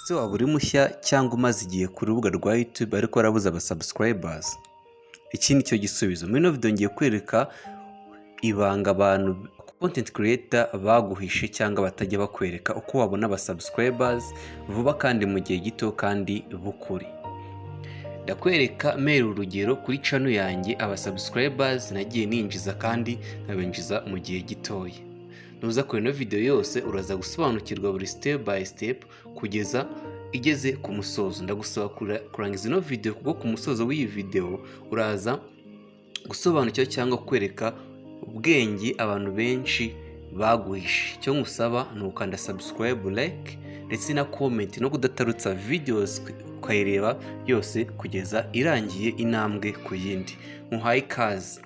Ese waba uri mushya cyangwa umaze igihe ku rubuga rwa YouTube ariko warabuze aba subscribers? Iki ni cyo gisubizo. Muri ino video ngiye kwereka ibanga abantu content creator baguhishe cyangwa batajya bakwereka uko wabona aba subscribers vuba kandi mu gihe gito kandi bukuri. Ndakwereka mera urugero kuri channel yanjye, aba subscribers nagiye ninjiza kandi nkabinjiza mu gihe gitoya. Nuza kure ino video yose, uraza gusobanukirwa buri step by step kugeza igeze ku musozo. Ndagusaba kurangiza ino video, kuko ku musozo w'iyi video uraza gusobanukirwa cyangwa kwereka ubwenge abantu benshi baguhishe. Icyo ngusaba ni ukanda subscribe, like ndetse na comment, no kudatarutsa videos, ukayireba yose kugeza irangiye, intambwe ku yindi. Muhaye ikaze,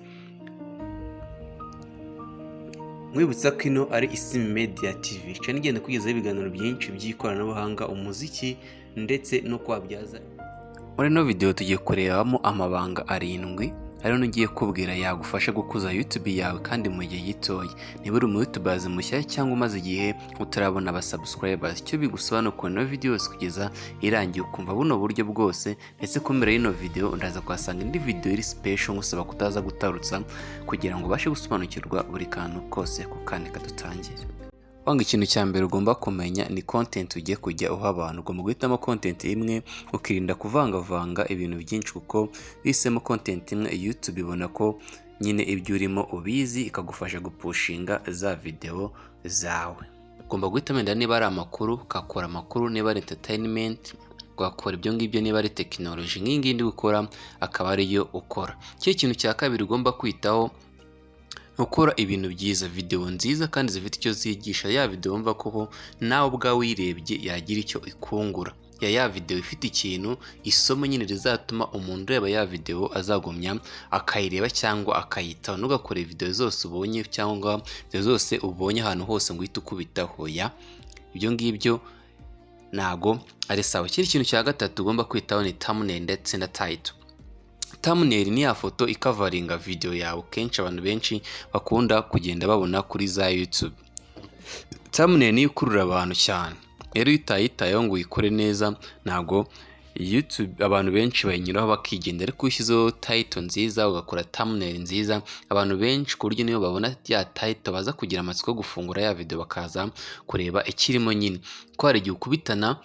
nkwibutsa ko ino ari Isimi Media TV channel igenda kugezaho ibiganiro byinshi by'ikoranabuhanga, umuziki ndetse no kwabyaza. Muri ino video tugiye kurebamo amabanga 7 ariyo ngiye kubwira yagufasha gukuza YouTube yawe kandi mu gihe gitoya. Niba uri umu YouTubers mushya cyangwa umaze igihe utarabona aba subscribers, icyo bigusaba ni ukureba ino video yose kugeza irangiye, ukumva buno buryo bwose. Ndetse ku mpera y'ino video ndaza kuhasanga indi video iri special, ngusaba kutaza gutarutsa kugira ngo ubashe gusobanukirwa buri kantu kose ku kandi. Kadutangire. Wanga, ikintu cya mbere ugomba kumenya ni content ugiye kujya uha abantu. Ugomba guhitamo content imwe, ukirinda kuvangavanga ibintu byinshi, kuko uhisemo content imwe, YouTube ibona ko nyine ibyo urimo ubizi, ikagufasha gupushinga za video zawe. Ugomba guhitamo wenda niba ari amakuru ukakora amakuru, niba ari entertainment ugakora ibyo ngibyo, niba ari tekinoloji nk'iyi ngiyi ndi gukora akaba ariyo ukora. Ikindi kintu cya kabiri ugomba kwitaho, gukora ibintu byiza, videwo nziza kandi zifite icyo zigisha. Ya videwo wumva ko nawe ubwawe uyirebye yagira icyo ikungura, ya videwo ifite ikintu, isomo nyine rizatuma umuntu ureba ya videwo azagumya akayireba cyangwa akayitaho. Ntugakore videwo zose ubonye cyangwa videwo zose ubonye ahantu hose ngo uhite ukubitaho. Ya, ibyo ngibyo ntago ari sawa. Ikindi kintu cya gatatu ugomba kwitaho ni thumbnail ndetse na title. Thumbnail ni ya foto ikavaringa video yawe, kenshi abantu benshi bakunda kugenda babona kuri za YouTube. Thumbnail niyo ikurura abantu cyane. Rero iyo utayitayeho ngo uyikore neza, ntago YouTube abantu benshi bayinyuraho bakigendera. Ariko iyo ushyizeho title nziza, ugakora thumbnail nziza, abantu benshi ku buryo niyo babona ya title baza kugira amatsiko yo gufungura ya video, bakaza kureba ikirimo nyine. Ko hari igihe ukubitana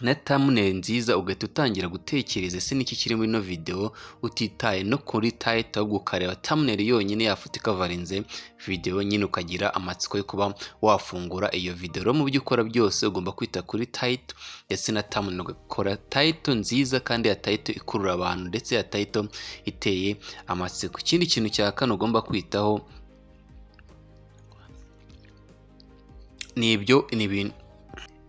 na thumbnail nziza, ugahita utangira gutekereza: ese niki kiri muri ino video? Utitaye no kuri title, ahubwo ukareba thumbnail yonyine, ya foto ikavarinze video nyine, ukagira amatsiko yo kuba wafungura iyo video. Rero mu byo ukora byose ugomba kwita kuri title ndetse na thumbnail, ugakora title nziza kandi ya title ikurura abantu, ndetse ya title iteye amatsiko. Ikindi kintu cya kane ugomba kwitaho ni ibyo, ni ibintu.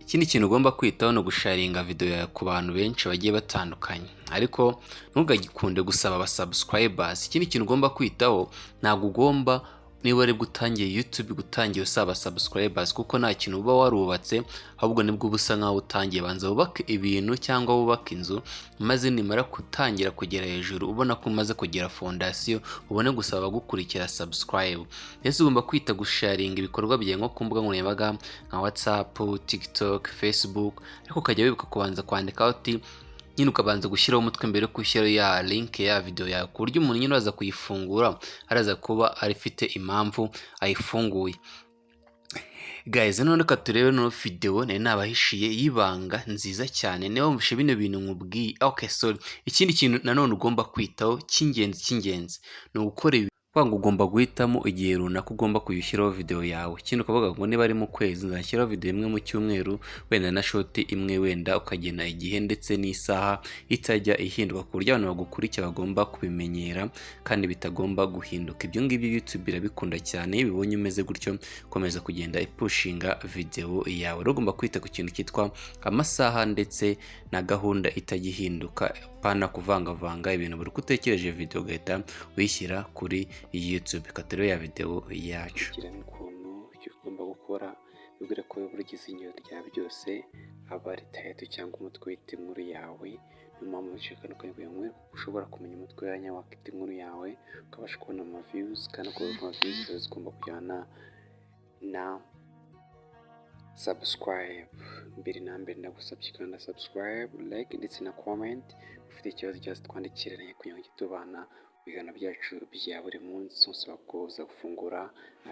Ikindi kintu ugomba kwitaho ni ugusharinga video yawe ku bantu benshi bagiye batandukanye, ariko ntugakunde gusaba aba subscribers. Ikindi kintu ugomba kwitaho, ntabwo ugomba, niba ari gutangiye YouTube, gutangira usaba subscribers, kuko nta kintu uba warubatse, ahubwo nibwo uba usa nkaho utangiye. Banza wubake ibintu cyangwa wubake inzu, maze nimara gutangira kugera hejuru, ubona ko umaze kugera fondasiyo, ubone gusaba abagukurikira subscribe. Ndetse ugomba kwita gusharinga ibikorwa byawe nko ku mbuga nkoranyambaga nka WhatsApp, TikTok, Facebook, ariko ukajya wibuka kubanza kwandikaho uti nyine, ukabanza gushyiraho umutwe mbere yo gushyiraho ya link ya video yawe, ku buryo umuntu nyine uraza kuyifungura araza kuba afite impamvu ayifunguye. Guys, none reka turebe no video nari nabahishiye y'ibanga nziza cyane. Niba wumvishe bino bintu nkubwiye, okay, sorry. Ikindi kintu nanone ugomba kwitaho cy'ingenzi ni ugukora ibi ngo ugomba guhitamo igihe runaka ugomba kuyishyiraho video yawe. Ikindi ukavuga ngo niba ari mu kwezi, nzashyiraho video imwe mu cyumweru, wenda na short imwe wenda, ukagena igihe ndetse n'isaha itajya ihinduka, ku buryo abantu bagukurikira bagomba kubimenyera kandi bitagomba guhinduka. Ibyo ngibyo YouTube irabikunda cyane. Iyo ibibonye umeze gutyo, komeza kugenda ipushinga video yawe. Rero ugomba kwita ku kintu cyitwa amasaha ndetse na gahunda itajya ihinduka, pana kuvangavanga ibintu, buri uko utekereje video ugahita uyishyira kuri YouTube. Reka ya video yacu. Kugira ukuntu icyo ugomba gukora, bibwira ko buri izinyo rya byose aba ari title cyangwa umutwe wita inkuru yawe. Niyo mpamvu nshaka kano kanya kugira ngo ushobora kumenya umutwe wa nyawo wakita inkuru yawe, ukabasha kubona ama views. Kandi uko ama views zigomba kujyana na Subscribe. Mbere na mbere ndagusabye, kanda subscribe, like ndetse na comment. Ufite ikibazo cyose twandikiranye kugira ngo tubana mu biganiro byacu bya buri munsi. Usaba kuza gufungura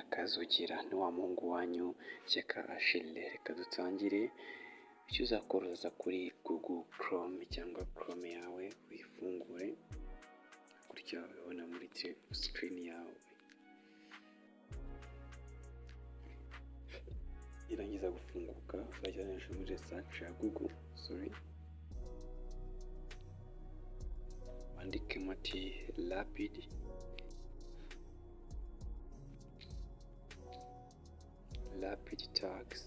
akazogera. Ni wa muhungu wanyu Shyaka Achille. Reka dutangire. Icyo uzakora, uza kuri Google Chrome cyangwa Chrome yawe, uyifungure gutya ubibona muri screen yawe. Irangiza gufunguka, urajya hejuru muri research ya Google, sorry, wandikemo ati rapid tags,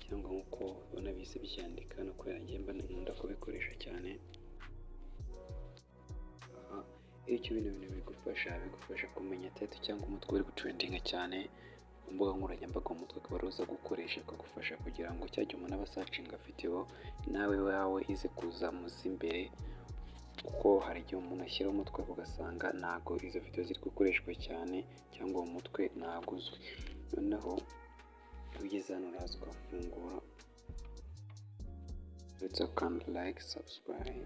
cyangwa nk'uko ubona bise byandika no kubera njye mba nkunda kubikoresha cyane. Aha icyo bino bintu bigufasha kumenya title cyangwa umutwe uri gutrendinga cyane ku mbuga nkoranyambaga. Umutwe akaba ari uza gukoresha akagufasha kugira ngo cya gihe umuntu aba asearchinga video, nawe wawe ize kuza mu z'imbere, kuko hari igihe umuntu ashyiraho umutwe ugasanga ntabwo izo video ziri gukoreshwa cyane, cyangwa uwo mutwe ntabwo uzwi. Noneho iyo ugeze hano, uraza ugafungura ndetse ukanda like, subscribe.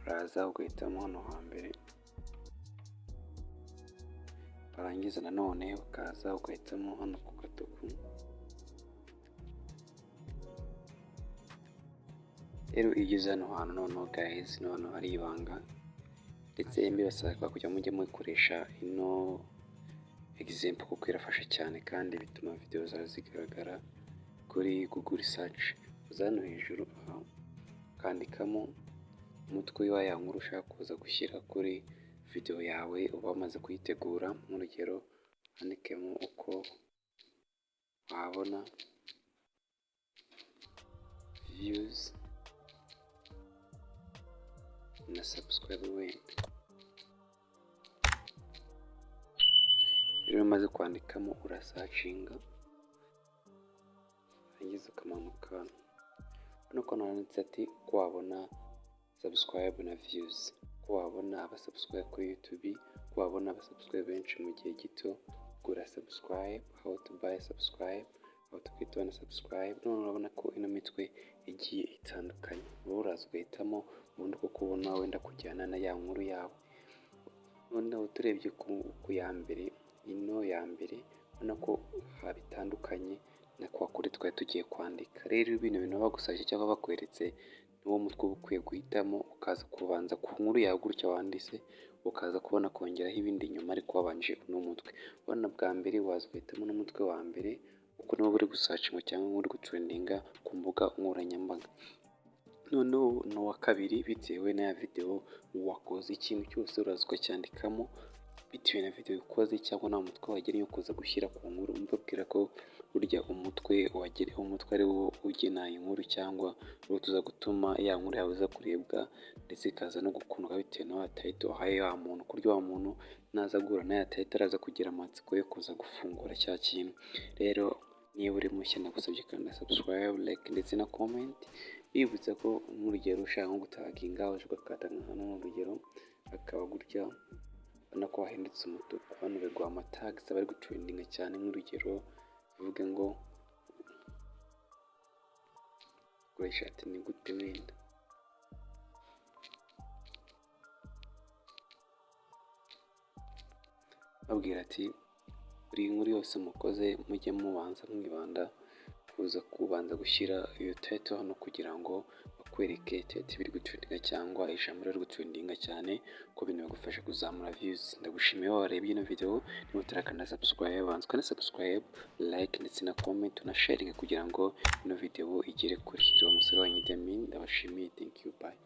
Uraza ugahitamo hano hambere, warangiza nanone ukaza ugahitamo hano ku gatuku. Rero iyo ugeze hano hantu noneho guys, noneho hari ibanga, ndetse mbibasaba kujya mujya muyikoresha ino example, kuko irafasha cyane kandi bituma video zawe zigaragara kuri Google search. Uza hano hejuru aha, ukandikamo umutwe wa ya nkuru ushaka kuza gushyira kuri video yawe uba wamaze kuyitegura. Nk'urugero, wandikemo uko wabona views na subscribe wenda. Rero iyo umaze kwandikamo, urasearchinga, warangiza ukamanuka hano. Urabona ko handitse ati uko wabona subscribe na views, uko wabona abasubscribe kuri YouTube, uko wabona abasubscribe benshi mu gihe gito, gura subscribe, how to buy subscribe, how to get one subscribe. None urabona ko ino mitwe igiye itandukanye. Wowe uraza ugahitamo ubundi kuko ubona wenda kujyana na ya nkuru yawe. Noneho turebye ku ya mbere, ino ya mbere, ubona ko bitandukanye na kwa kuri twari tugiye kwandika. Rero bino bintu bagusabye cyangwa bakweretse, niwo mutwe uba ukwiye guhitamo, ukaza kubanza ku nkuru yawe gutya wanditse, ukaza kubona kongeraho ibindi nyuma, ariko wabanje uno mutwe. Urabona bwa mbere waza ugahitamo n'umutwe wa mbere, kuko niwo uri gusearchingwa cyangwa uri gutrendinga ku mbuga nkoranyambaga. Noneho n'uwa kabiri, bitewe na ya video wakoze, ikintu cyose uraza ukacyandikamo bitewe na video ukoze cyangwa nta mutwe wagennye kuza gushyira ku nkuru. Mbabwira ko burya umutwe wagera, umutwe ari wo ugena inkuru, cyangwa uwo tuza gutuma ya nkuru yawe iza kurebwa ndetse ikaza no gukundwa, bitewe na wa title wahaye wa muntu, ku buryo wa muntu naza guhura na ya title araza kugira amatsiko yo kuza gufungura cya kintu. Rero niba uri mushya, ndagusabye kanda subscribe, like ndetse na comment. Bibutsa ko nk'urugero ushaka nko gutaginga, uje ugakata nka hano, urugero akaba gutya, ubona ko wahindutse umutuku. Hano biguha amatags aba ari gutrendinga cyane. Nk'urugero tuvuge ngo koresha ati ni gute wenda babwira ati buri nkuru yose mukoze mujye mubanza mwibanda kuza kubanza gushyira iyo title hano, kugira ngo bakwereke title biri gutrendinga cyangwa ijambo riri gutrendinga cyane, ko bintu bigufasha kuzamura views. Ndagushimiye warebye ino video. Niba utarakanda subscribe, banza ukande subscribe, like ndetse na comment, na sharing, kugira ngo ino video igere kure. Umusore wanyu Demi, ndabashimiye. Thank you, bye.